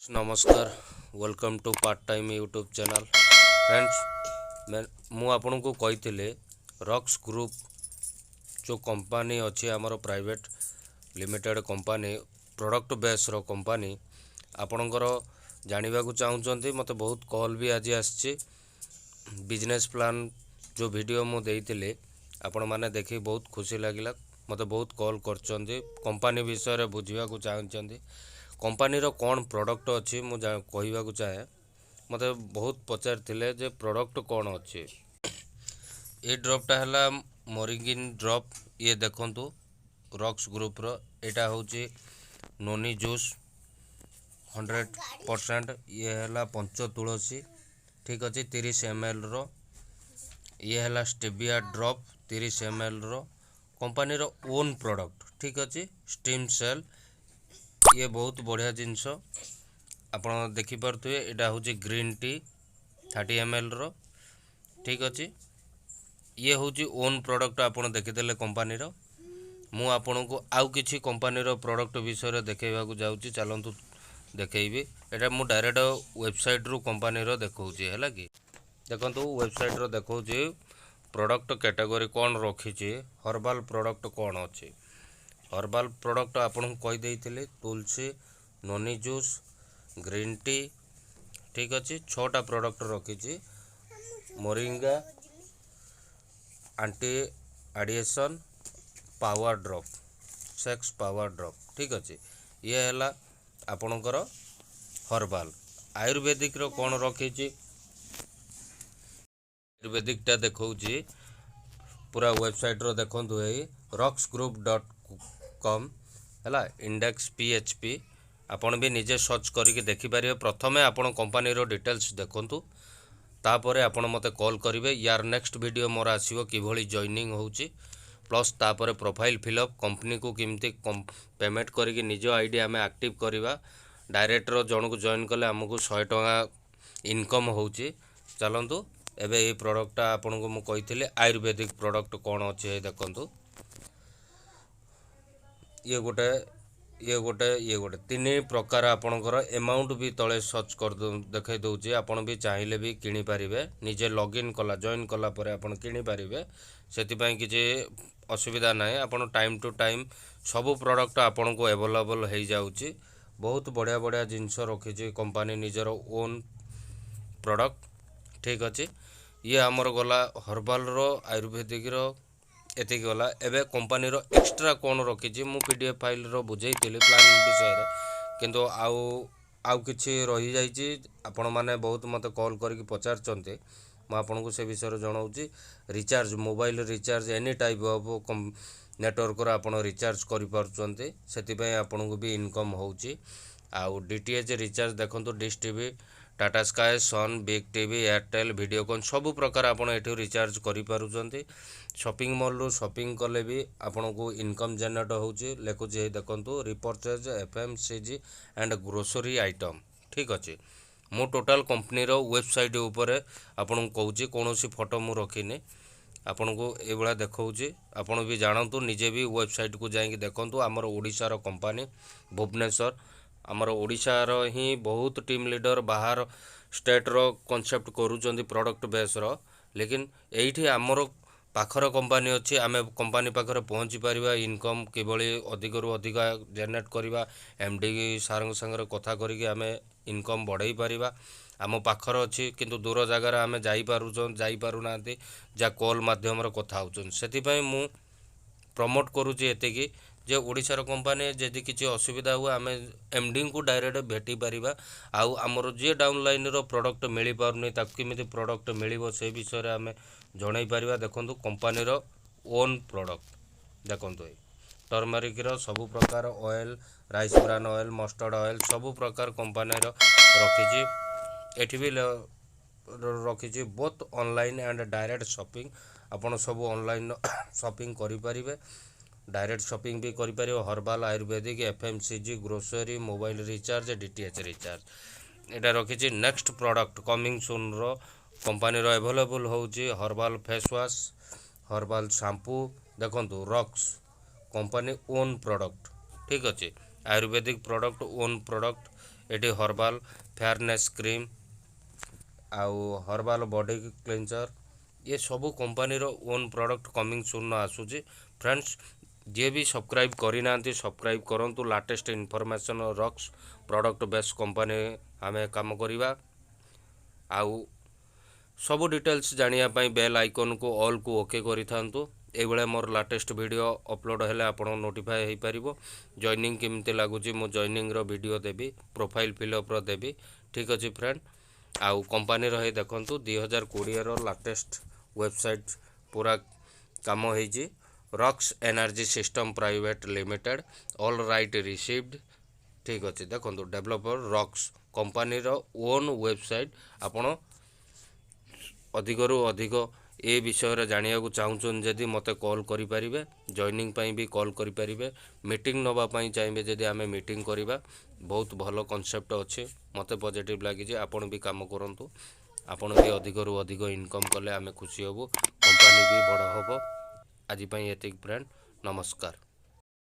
ନମସ୍କାର, welcome to Part Time YouTube channel, friends. ମୁଁ ଆପଣଙ୍କୁ କହିଥିଲି, ରକ୍ସ ଗ୍ରୁପ୍ ଯେଉଁ କମ୍ପାନୀ ଅଛି ଆମର, ପ୍ରାଇଭେଟ୍ ଲିମିଟେଡ଼୍ କମ୍ପାନୀ, ପ୍ରଡ଼କ୍ଟ ବେସ୍ର କମ୍ପାନୀ, ଆପଣଙ୍କର ଜାଣିବାକୁ ଚାହୁଁଛନ୍ତି। ମୋତେ ବହୁତ କଲ୍ ବି ଆଜି ଆସିଛି। ବିଜନେସ୍ ପ୍ଲାନ୍ ଯେଉଁ ଭିଡ଼ିଓ ମୁଁ ଦେଇଥିଲି, ଆପଣମାନେ ଦେଖି ବହୁତ ଖୁସି ଲାଗିଲା। ମୋତେ ବହୁତ କଲ୍ କରିଛନ୍ତି, କମ୍ପାନୀ ବିଷୟରେ ବୁଝିବାକୁ ଚାହୁଁଛନ୍ତି। କମ୍ପାନୀର କ'ଣ ପ୍ରଡ଼କ୍ଟ ଅଛି, ମୁଁ କହିବାକୁ ଚାହେଁ। ମୋତେ ବହୁତ ପଚାରିଥିଲେ ଯେ ପ୍ରଡ଼କ୍ଟ କ'ଣ ଅଛି। ଏ ଡ୍ରପ୍ଟା ହେଲା ମୋରିଙ୍ଗା ଡ୍ରପ୍। ଇଏ ଦେଖନ୍ତୁ, ରକ୍ସ ଗ୍ରୁପ୍ର ଏଇଟା ହେଉଛି ନୋନି ଜୁସ୍ 100%। ଇଏ ହେଲା ପଞ୍ଚ ତୁଳସୀ, ଠିକ୍ ଅଛି, 30 ଏମ୍ଏଲ୍ର। ଇଏ ହେଲା ଷ୍ଟେବିଆ ଡ୍ରପ୍, 30 ଏମ୍ଏଲ୍ର, କମ୍ପାନୀର ଓନ୍ ପ୍ରଡ଼କ୍ଟ, ଠିକ୍ ଅଛି। ଷ୍ଟିମ୍ ସେଲ୍, ଇଏ ବହୁତ ବଢ଼ିଆ ଜିନିଷ, ଆପଣ ଦେଖିପାରୁଥିବେ। ଏଇଟା ହେଉଛି ଗ୍ରୀନ୍ ଟି, 30 ଏମ୍ଏଲ୍ର, ଠିକ୍ ଅଛି। ଇଏ ହେଉଛି ଓନ୍ ପ୍ରଡ଼କ୍ଟ, ଆପଣ ଦେଖିଦେଲେ କମ୍ପାନୀର। ମୁଁ ଆପଣଙ୍କୁ ଆଉ କିଛି କମ୍ପାନୀର ପ୍ରଡ଼କ୍ଟ ବିଷୟରେ ଦେଖେଇବାକୁ ଯାଉଛି, ଚାଲନ୍ତୁ ଦେଖେଇବି। ଏଇଟା ମୁଁ ଡାଇରେକ୍ଟ ୱେବସାଇଟ୍ରୁ କମ୍ପାନୀର ଦେଖାଉଛି, ହେଲା କି? ଦେଖନ୍ତୁ, ୱେବସାଇଟ୍ର ଦେଖାଉଛି ପ୍ରଡ଼କ୍ଟ କ୍ୟାଟାଗୋରୀ କ'ଣ ରଖିଛି, ହର୍ବାଲ୍ ପ୍ରଡ଼କ୍ଟ କ'ଣ ଅଛି। ହର୍ବାଲ୍ ପ୍ରଡ଼କ୍ଟ ଆପଣଙ୍କୁ କହିଦେଇଥିଲି, ତୁଳସୀ, ନୋନି ଜୁସ୍, ଗ୍ରୀନ୍ ଟି, ଠିକ୍ ଅଛି। ଛଅଟା ପ୍ରଡ଼କ୍ଟ ରଖିଛି। Moringa anti addiction power drop, sex power drop, ଠିକ୍ ଅଛି। ଇଏ ହେଲା ଆପଣଙ୍କର ହର୍ବାଲ୍। ଆୟୁର୍ବେଦିକର କ'ଣ ରଖିଛି? ଆୟୁର୍ବେଦିକଟା ଦେଖାଉଛି ପୁରା ୱେବସାଇଟ୍ର। ଦେଖନ୍ତୁ, ଏଇ ରକ୍ସ ଗ୍ରୁପ୍.କମ୍ ହେଲା, ଇଣ୍ଡେକ୍ସ PHP। ଆପଣ ବି ନିଜେ ସର୍ଚ୍ଚ କରିକି ଦେଖିପାରିବେ। ପ୍ରଥମେ ଆପଣ କମ୍ପାନୀର ଡିଟେଲ୍ସ ଦେଖନ୍ତୁ, ତାପରେ ଆପଣ ମୋତେ କଲ୍ କରିବେ। ୟାର ନେକ୍ସଟ ଭିଡ଼ିଓ ମୋର ଆସିବ, କିଭଳି ଜଏନିଂ ହେଉଛି, ପ୍ଲସ୍ ତାପରେ ପ୍ରୋଫାଇଲ୍ ଫିଲ୍ଅପ୍, କମ୍ପାନୀକୁ କେମିତି ପେମେଣ୍ଟ କରିକି ନିଜ ଆଇଡ଼ି ଆମେ ଆକ୍ଟିଭ୍ କରିବା। ଡାଇରେକ୍ଟର ଜଣକୁ ଜଏନ୍ କଲେ ଆମକୁ 100 ଟଙ୍କା ଇନକମ୍ ହେଉଛି। ଚାଲନ୍ତୁ, ଏବେ ଏଇ ପ୍ରଡ଼କ୍ଟଟା ଆପଣଙ୍କୁ ମୁଁ କହିଥିଲି, ଆୟୁର୍ବେଦିକ ପ୍ରଡ଼କ୍ଟ କ'ଣ ଅଛି, ଏଇ ଦେଖନ୍ତୁ। ଇଏ ଗୋଟେ, ଇଏ ଗୋଟେ, ଇଏ ଗୋଟେ, ତିନି ପ୍ରକାର ଆପଣଙ୍କର। ଏମାଉଣ୍ଟ ବି ତଳେ ସର୍ଚ୍ଚ କରି ଦେଖାଇ ଦେଉଛି। ଆପଣ ବି ଚାହିଁଲେ ବି କିଣିପାରିବେ। ନିଜେ ଲଗ୍ଇନ୍ କଲା, ଜଏନ୍ କଲା ପରେ ଆପଣ କିଣିପାରିବେ, ସେଥିପାଇଁ କିଛି ଅସୁବିଧା ନାହିଁ। ଆପଣ ଟାଇମ୍ ଟୁ ଟାଇମ୍ ସବୁ ପ୍ରଡ଼କ୍ଟ ଆପଣଙ୍କୁ ଆଭେଲେବଲ୍ ହେଇଯାଉଛି। ବହୁତ ବଢ଼ିଆ ବଢ଼ିଆ ଜିନିଷ ରଖିଛି କମ୍ପାନୀ, ନିଜର ଓନ୍ ପ୍ରଡ଼କ୍ଟ, ଠିକ୍ ଅଛି। ଇଏ ଆମର ଗଲା ହର୍ବାଲର, ଆୟୁର୍ବେଦିକର ଏତିକି ଗଲା। ଏବେ କମ୍ପାନୀର ଏକ୍ସଟ୍ରା କ'ଣ ରଖିଛି? ମୁଁ PDF ଫାଇଲ୍ର ବୁଝେଇଥିଲି ପ୍ଲାନ୍ ବିଷୟରେ, କିନ୍ତୁ ଆଉ ଆଉ କିଛି ରହିଯାଇଛି। ଆପଣମାନେ ବହୁତ ମୋତେ କଲ୍ କରିକି ପଚାରୁଛନ୍ତି, ମୁଁ ଆପଣଙ୍କୁ ସେ ବିଷୟରେ ଜଣାଉଛି। Recharge, mobile recharge, any type of ନେଟୱାର୍କର ଆପଣ ରିଚାର୍ଜ କରିପାରୁଛନ୍ତି, ସେଥିପାଇଁ ଆପଣଙ୍କୁ ବି ଇନକମ୍ ହେଉଛି। ଆଉ DTH recharge ଦେଖନ୍ତୁ, ଡିସ୍ ଟିଭି, ଟାଟା ସ୍କାଏ, ସନ୍, ବିଗ୍ ଟିଭି, ଏୟାରଟେଲ୍, ଭିଡ଼ିଓକନ୍, ସବୁ ପ୍ରକାର ଆପଣ ଏଠୁ ରିଚାର୍ଜ କରିପାରୁଛନ୍ତି। ସପିଂ ମଲ୍ରୁ ସପିଂ କଲେ ବି ଆପଣଙ୍କୁ ଇନକମ୍ ଜେନେରେଟ୍ ହେଉଛି, ଲେଖୁଛି ଏଇ ଦେଖନ୍ତୁ, repurchase FMCG and grocery item, ଠିକ୍ ଅଛି। ମୁଁ ଟୋଟାଲ୍ କମ୍ପାନୀର ୱେବସାଇଟ୍ ଉପରେ ଆପଣଙ୍କୁ କହୁଛି, କୌଣସି ଫଟୋ ମୁଁ ରଖିନି। ଆପଣଙ୍କୁ ଏଇଭଳିଆ ଦେଖାଉଛି। ଆପଣ ବି ଜାଣନ୍ତୁ, ନିଜେ ବି ୱେବସାଇଟ୍କୁ ଯାଇକି ଦେଖନ୍ତୁ। ଆମର ଓଡ଼ିଶାର କମ୍ପାନୀ, ଭୁବନେଶ୍ୱର, ଆମର ଓଡ଼ିଶାର ହିଁ ବହୁତ ଟିମ୍ ଲିଡ଼ର ବାହାର ଷ୍ଟେଟ୍ର କନସେପ୍ଟ କରୁଛନ୍ତି ପ୍ରଡ଼କ୍ଟ ବେସ୍ର, ଲେକିନ୍ ଏଇଠି ଆମର ପାଖର କମ୍ପାନୀ ଅଛି। ଆମେ କମ୍ପାନୀ ପାଖରେ ପହଞ୍ଚି ପାରିବା, ଇନକମ୍ କିଭଳି ଅଧିକରୁ ଅଧିକ ଜେନେରେଟ୍ କରିବା, MD ସାର୍ଙ୍କ ସାଙ୍ଗରେ କଥା କରିକି ଆମେ ଇନକମ୍ ବଢ଼େଇ ପାରିବା। ଆମ ପାଖରେ ଅଛି, କିନ୍ତୁ ଦୂର ଜାଗାରେ ଆମେ ଯାଇପାରୁନାହାନ୍ତି, ଯାହା କଲ୍ ମାଧ୍ୟମରେ କଥା ହେଉଛନ୍ତି। ସେଥିପାଇଁ ମୁଁ ପ୍ରମୋଟ୍ କରୁଛି ଏତିକି ଯେ ଓଡ଼ିଶାର କମ୍ପାନୀ, ଯଦି କିଛି ଅସୁବିଧା ହୁଏ, ଆମେ ଏମ୍ଡିଙ୍କୁ ଡାଇରେକ୍ଟ ଭେଟି ପାରିବା। ଆଉ ଆମର ଯିଏ ଡାଉନଲାଇନ୍ର ପ୍ରଡ଼କ୍ଟ ମିଳିପାରୁନି, ତାକୁ କେମିତି ପ୍ରଡ଼କ୍ଟ ମିଳିବ, ସେ ବିଷୟରେ ଆମେ ଜଣାଇ ପାରିବା। ଦେଖନ୍ତୁ, କମ୍ପାନୀର ଓନ୍ ପ୍ରଡ଼କ୍ଟ ଦେଖନ୍ତୁ। ଏଇ ଟର୍ମରିକ୍ର ସବୁ ପ୍ରକାର oil, rice bran oil, mustard oil, ସବୁ ପ୍ରକାର କମ୍ପାନୀର ରଖିଛି। ଏଠି ବି ରଖିଛି both online and direct shopping। ଆପଣ ସବୁ ଅନଲାଇନ୍ ସପିଂ କରିପାରିବେ, ଡାଇରେକ୍ଟ ସପିଂ ବି କରିପାରିବେ। Herbal, ayurvedic, FMCG, grocery, mobile recharge, DTH recharge ଏଇଟା ରଖିଛି। ନେକ୍ସଟ ପ୍ରଡ଼କ୍ଟ କମିଂ ସୁନ୍ର କମ୍ପାନୀର ଆଭେଲେବୁଲ୍ ହେଉଛି herbal face wash, herbal shampoo. ଦେଖନ୍ତୁ, ରକ୍ସ କମ୍ପାନୀ ଓନ୍ ପ୍ରଡ଼କ୍ଟ, ଠିକ୍ ଅଛି, ଆୟୁର୍ବେଦିକ ପ୍ରଡ଼କ୍ଟ, ଓନ୍ ପ୍ରଡ଼କ୍ଟ। ଏଠି ହର୍ବାଲ୍ ଫେୟାରନେସ୍ କ୍ରିମ୍ ଆଉ ହର୍ବାଲ୍ ବଡି କ୍ଲିନଜର୍, ଏ ସବୁ କମ୍ପାନୀର ଓନ୍ ପ୍ରଡ଼କ୍ଟ କମିଂ ସୁନ୍ ଆସୁଛି। ଫ୍ରେଣ୍ଡସ୍, ଯିଏ ବି ସବସ୍କ୍ରାଇବ୍ କରିନାହାନ୍ତି, ସବସ୍କ୍ରାଇବ୍ କରନ୍ତୁ। ଲାଟେଷ୍ଟ ଇନଫର୍ମେସନ୍ ରକ୍ସ ପ୍ରଡ଼କ୍ଟ ବେସ୍ କମ୍ପାନୀ ଆମେ କାମ କରିବା। ଆଉ ସବୁ ଡିଟେଲ୍ସ ଜାଣିବା ପାଇଁ ବେଲ୍ ଆଇକନ୍କୁ ଅଲ୍କୁ ଓକେ କରିଥାନ୍ତୁ। ଏଇଭଳିଆ ମୋର ଲାଟେଷ୍ଟ ଭିଡ଼ିଓ ଅପଲୋଡ଼ ହେଲେ ଆପଣ ନୋଟିଫାଏ ହେଇପାରିବ। ଜଏନିଂ କେମିତି ଲାଗୁଛି, ମୁଁ ଜଏନିଂର ଭିଡ଼ିଓ ଦେବି, ପ୍ରୋଫାଇଲ୍ ଫିଲ୍ଅପ୍ର ଦେବି। ଠିକ୍ ଅଛି ଫ୍ରେଣ୍ଡ। ଆଉ କମ୍ପାନୀର ହେଇ ଦେଖନ୍ତୁ, 2020ର ଲାଟେଷ୍ଟ ୱେବସାଇଟ୍ ପୁରା କାମ ହେଇଛି। Rocks energy system private limited, all right reserved. ଠିକ୍ ଅଛି, ଦେଖନ୍ତୁ, ଡେଭଲପର ରକ୍ସ କମ୍ପାନୀର ଓନ୍ ୱେବସାଇଟ୍। ଆପଣ ଅଧିକରୁ ଅଧିକ ଏ ବିଷୟରେ ଜାଣିବାକୁ ଚାହୁଁଛନ୍ତି ଯଦି, ମୋତେ କଲ୍ କରିପାରିବେ। ଜଏନିଂ ପାଇଁ ବି କଲ୍ କରିପାରିବେ। ମିଟିଂ ନେବା ପାଇଁ ଚାହିଁବେ ଯଦି, ଆମେ ମିଟିଂ କରିବା। ବହୁତ ଭଲ କନସେପ୍ଟ ଅଛି, ମୋତେ ପଜିଟିଭ୍ ଲାଗିଛି। ଆପଣ ବି କାମ କରନ୍ତୁ। ଆପଣ ବି ଅଧିକରୁ ଅଧିକ ଇନକମ୍ କଲେ ଆମେ ଖୁସି ହେବୁ, କମ୍ପାନୀ ବି ବଡ଼ ହେବ। ଆଜି ପାଇଁ ଏତିକି ଫ୍ରେଣ୍ଡ, ନମସ୍କାର।